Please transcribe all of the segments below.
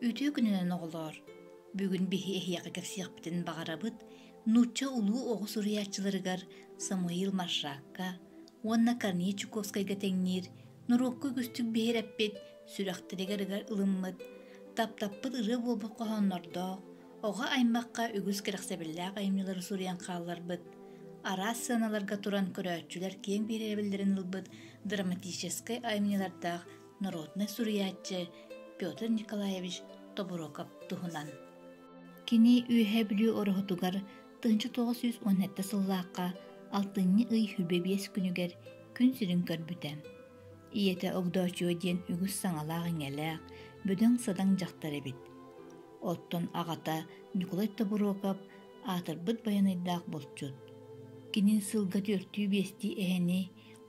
Үтүө күнүнэн оҕолоор! Бүгүн биһи эһиэхэ кэпсиэхпитин баҕарабыт нуучча улуу оҕо суруйааччыларыгар Самуил Маршакка уонна Корней Чуковскайга тэҥниир норуокка үгүстүк биһирэппит, сүрэхтэригэр ылыммыт, таптаппыт ырыа буолбут хоһооннордоох, оҕо аймахха үгүс кэрэхсэбиллээх айымньылары суруйан хаалларбыт, араас сыаналарга туран көрөөччүлэр киэҥ биһирэбиллэрин ылбыт драматическай айымньылардаах народнай суруйааччы Петр Николаевич Тобуруокап туһунан. Кини Үөһээ Бүлүү Ороһутугар 1917 сыллаахха алтынньы ый сүрбэ биэс күнүгэр күн сирин көрбүтэ. Ийэтэ Огдоочуо диэн үгүс саҥалаах-иҥэлээх, бөдөҥ-садаҥ дьахтар эбит. Оттон аҕата Ньукулай Тобуруокап аатырбыт байанайдаах булчут. Кини сылга түөртүү-биэстии эһэни,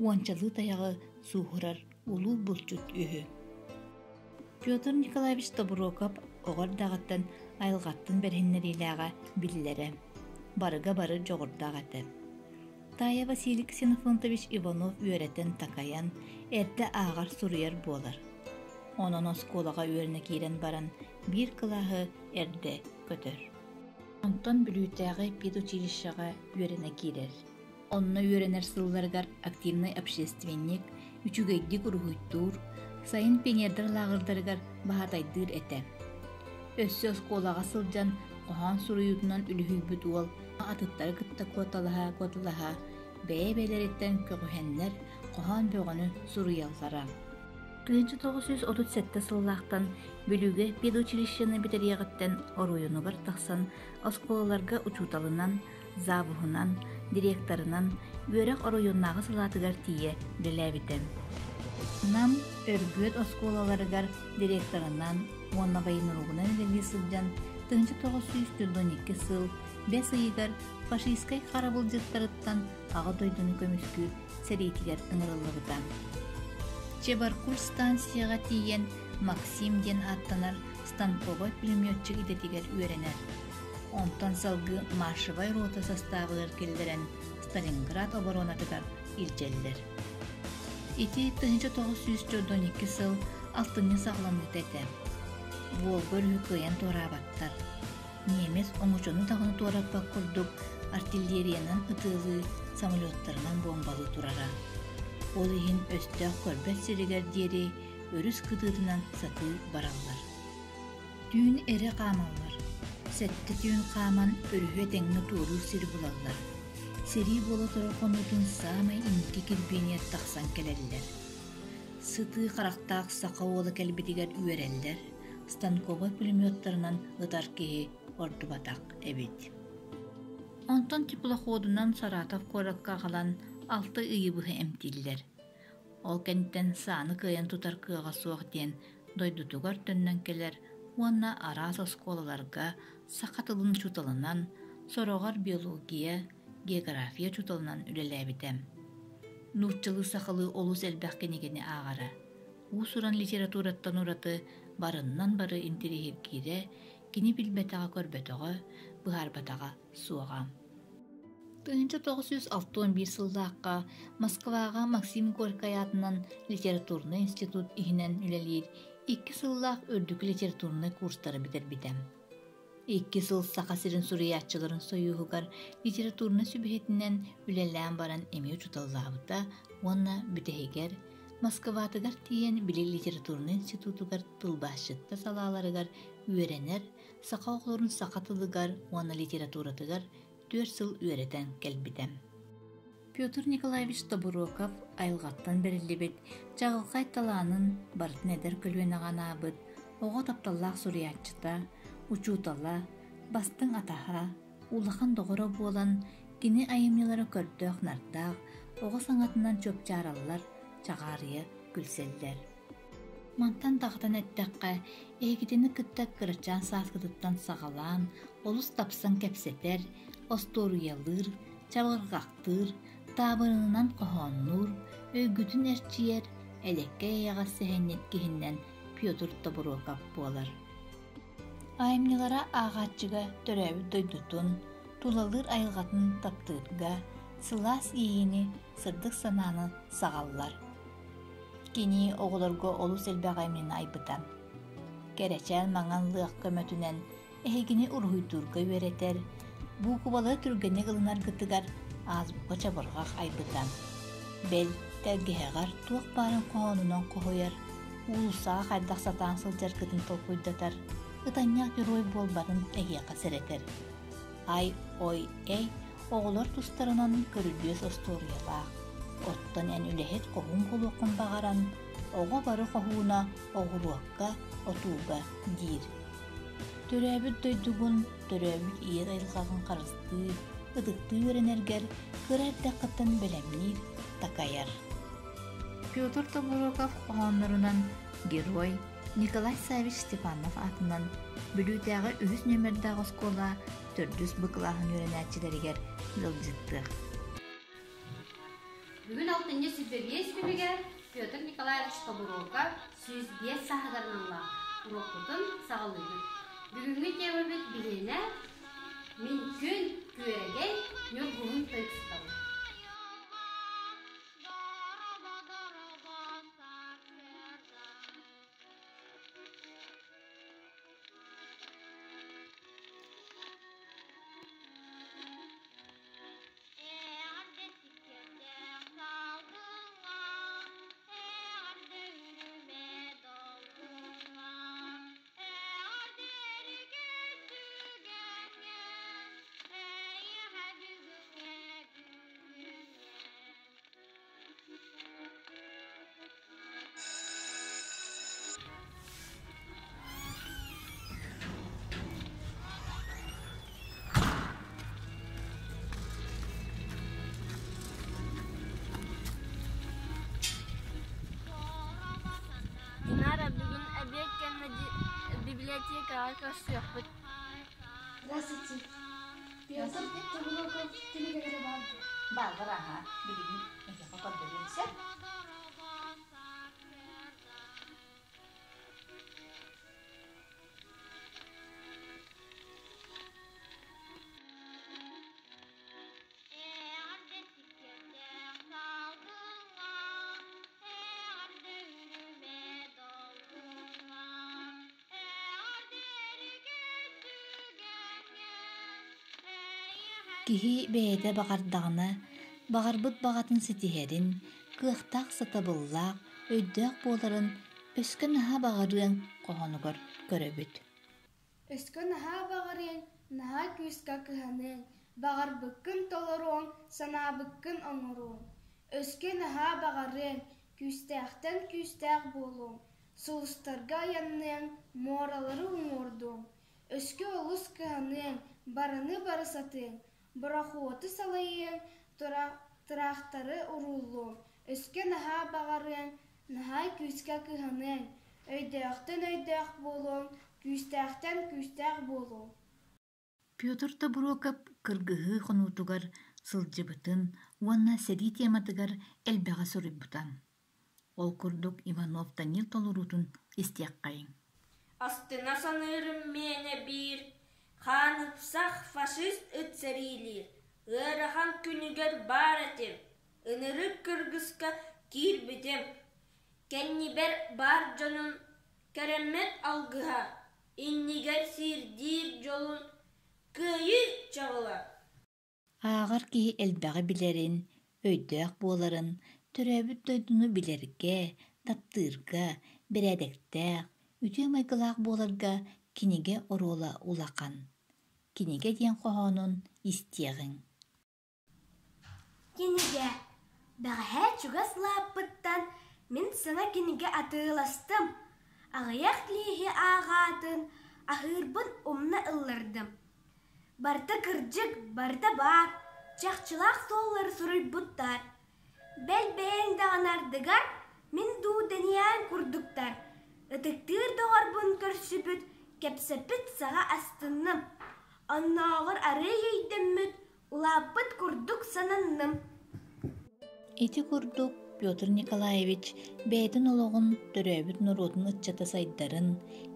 уончалыы тайаҕы сууһурар улуу булчут үһү. Петр Николаевич Тобуруокап оҕо эрдэҕиттэн айылҕаттан бэриһиннэриилээҕэ биллэрэ, барыга бары дьоҕурдаах этэ. Таайа Василий Ксенофонтович Иванов үөрэтэн-такайан, эрдэ ааҕар-суруйар буолар. Онон оскуолаҕа үөрэнэ киирэн баран, биир кылааһы эрдэ көтөр. Онтон Бүлүүтээҕи педучилищеҕа үөрэнэ киирэр. Онно үөрэнэр сылларыгар активнай общественник, үчүгэйдик уруһуйдуур, сайын пионердар лааҕырдарыгар баһаатайдыыр этэ. Өссө оскуолаҕа сылдьан хоһоон суруйуутунан үлүһүйбүт уол атыттары кытта куоталаһа-куоталаһа бэйэ-бэйэлэриттэн көҕүһэннэр хоһоон бөҕөнү суруйаллара. 1937 сыллаахтан Бүлүүгэ педучилищены бүтэриэҕиттэн оройуонугар тахсан оскуолаларга учууталынан, завуһунан, директорынан, үөрэх оройуоннааҕы салаатыгар тиийэ үлэлээбитэ. Нам Өргүөт оскуолаларыгар директорынан уонна военругунан үлэлии сылдьан 1942 сыл бэс ыйыгар фашистскай харабылдьыттарыттан Аҕа дойдуну көмүскүүр сэриитигэр ыҥырыллыбыта. Чебаркуль станцияҕа тиийэн Максим диэн ааттанар станковай пулеметчик идэтигэр үөрэнэр. Онтон салгыы маршевай рота састаабыгар киллэрэн Сталинград оборонатыгар илдьэллэр. Ити 1942 сыл алтынньы саҕаланыыта этэ. Волга өрүһү кыайан туораабаттар. Немец оҥочону даҕаны туораппат курдук артиллериянан ытыалыы, самолеттарынан буомбалыы турара. Ол иһин өстөөх көрбөт сиригэр диэри өрүс кытыытынан сатыы бараллар. Түүн эрэ хаамаллар. Сэттэ түүн хааман өрүһү этэҥҥэ туоруур сири булаллар. Сэрии буола турар хонуутун саамай инники кирбиэнигэр тахсан кэлэллэр. Сытыы харахтаах саха уола кэлбитигэр үөрэллэр, станковай пулеметтарынан ытар киһи ордубатах эбит. Онтон теплоходунан Саратов куоракка аҕалан алта ыйы быһа эмтииллэр. Ол кэнниттэн сааны кыайан тутар кыаҕа суох диэн дойдутугар төннөн кэлэр уонна араас оскуолаларга саха тылын учууталынан, сороҕор биология, география учууталынан үлэлээбитэ. Нууччалыы-сахалыы олус элбэх кинигэни ааҕара. Уус-уран литератураттан ураты барыннан бары интэриэһиргиирэ, кини билбэтэҕэ-көрбөтөҕө, быһаарбатаҕа суоҕа. 1961 сыллаахха Москваҕа Максим Горькай аатынан литературнай институт иһинэн үлэлиир икки сыллаах үрдүкү литературнай курстары бүтэрбитэ. Икки сыл Саха сирин суруйааччыларын сойууһугар литературнай сүбэһитинэн үлэлээн баран эмиэ учууталлаабыта уонна бүтэһигэр Москватыгар тиийэн били литературнай институтугар тылбаасчыттар салааларыгар үөрэнэр саха оҕолорун саха тылыгар уонна литературатыгар түөрт сыл үөрэтэн кэлбитэ. Петр Николаевич Тобуруокап айылҕаттан бэриллибит чаҕылхай талаанын барытын эдэр көлүөнэҕэ анаабыт оҕо тапталлаах суруйааччыта, учуутала, бастыҥ атаһа, улахан доҕоро буолан кини айымньылара көрдөөх-нардаах, оҕо саҥатынан чуопчаараллар, чаҕаарыйа күлсэллэр. Мантан даҕатан эттэххэ, эһигитини кытта кырачаан сааскытыттан саҕалаан олус тапсан кэпсэтэр, остуоруйалыыр, чабырҕахтыыр, таабырынынан хоһооннуур, өйгүтүн эрчийэр, элэккэй эйэҕэс сэһэнньит киһиннэн Петр Тобуруокап буолар. Айымньылара ааҕааччыга төрөөбүт дойдутун, тулалыыр айылҕатын таптыырга, сылаас иэйиини, сырдык санааны саҕаллар. Кини оҕолорго олус элбэх айымньыны айбыта. Кэрэчээн маҥан лыах көмөтүнэн эһигини уруһуйдуурга үөрэтэр, буукубалары түргэнник ылынаргытыгар азбука чабырҕах айбыта. Бэл, тэлгэһэҕэр туох баарын хоһоонунан хоһуйар, уулуссаҕа хайдах сатаан сылдьаргытын толкуйдатар, ытанньах герой буолбатын эһиэхэ сэрэтэр. Ай-ой-эй оҕолор тустарынан көрүдьүөс остуоруйалаах. Оттон эн үлэһит хоһуун буолуоххун баҕаран, оҕо бары хоһууна оҕуруокка, отууга диир. Төрөөбүт дойдугун, төрөөбүт ийэ айылҕаҕын харыстыы, ытыктыы үөрэнэргэр кыра эрдэххиттэн бэлэмниир, такайар. Петр Тобуроков хоһооннорунан Герой Николай Саввич Степанов аатынан Бүлүүтээҕи үһүс нүөмэрдээх оскуола төрдүс Б кылааһын үөрэнээччилэригэр ыалдьыттыах. Бүгүн алтынньы 25 күнүгэр Петр Николаевич Тобуруокап 105 сааһыгар аналлаах уруокпутун саҕалыыбыт. Бүгүҥҥү темабыт биһиэнэ Мин күн күөрэгэй ньургуһун тойуксутабын. Динара бүгүн эбиэт кэннэ библиотекаҕа көрсүөхпүт. Здравствуйте. Петр Тобуроков кинигэлэрэ баар дуо? Бааллар аһа, билигин эһиэхэ көрдөрүөм сөп. Киһи бэйэтэ баҕардаҕына, баҕарбыт баҕатын ситиһэрин, кыахтаах сатабыллаах, өйдөөх буоларын өскө наһаа баҕарыаҥ хоһоонугар көрөбүт. Өскө наһаа баҕарыаҥ, наһаа күүскэ кыһаныаҥ, баҕарбыккын толоруоҥ, санаабыккын оҥоруоҥ. Өскө наһаа баҕарыаҥ, күүстээхтэн күүстээх буолуоҥ, сулустарга айанныаҥ, муоралары уҥуордуоҥ. Өскө олус кыһаныаҥ, барыны бары сатыаҥ, борохуоту салайыаҥ, тыраахтары урууллуоҥ. Өскө наһаа баҕарыаҥ, наһаа күүскэ кыһаныаҥ, өйдөөхтөн өйдөөх буолуоҥ, күүстээхтэн күүстээх буолуоҥ. Петр Тобуруокап кыргыһыы хонуутугар сылдьыбытын уонна сэрии тематыгар элбэҕи суруйбута. Ол курдук Иванов Данил толоруутун истиэххэйиҥ. Астына саныырым миэнэ биир, хаанымсах фашист ыт сэриилиир, ыарахан күнүгэр баар этим, ынырык кыргыска киирбитим, кэннибэр баар дьонун кэрэммэт алгыһа, иннигэр сирдиир дьолун кыайыы чаҕыла. Ааҕар киһи элбэҕи билэрин, өйдөөх буоларын, төрөөбүт дойдуну билэргэ, таптыырга, бэрээдэктээх, үтүө майгылаах буоларга кинигэ оруола улахан. Кинигэ диэн хоһоонун истиэҕиҥ. Кинигэ. Бэҕэһээ чугас лааппыттан мин саҥа кинигэ атыыластым. Аҕыйах лииһи ааҕаатын, аһыырбын умна ыллардым. Барыта кырдьык, барыта баар, чахчылаах суоллары суруйбуттар. Бэл бэйэҥ даҕаны ардыгар мин дуу дэниээн курдуктар. Ытыктыыр доҕорбун көрсүбүт, кэпсэппит саҕа астынным. Оннооҕор арыый өйдөммүт, улааппыт курдук сананным. Ити курдук Петр Николаевич бэйэтин олоҕун төрөөбүт норуотун ыччата сайдарын,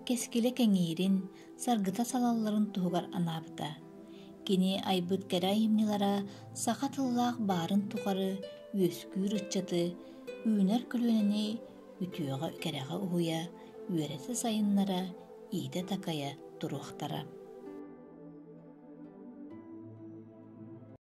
кэскилэ кэҥиирин, саргыта салалларын туһугар анаабыта. Кини айбыт кэрэ айымньылара саха тыллаах баарын тухары үөскүүр ыччаты, үүнэр көлүөнэни үтүөҕэ-кэрэҕэ уһуйа, үөрэтэ-сайыннара, иитэ-такайа туруохтара.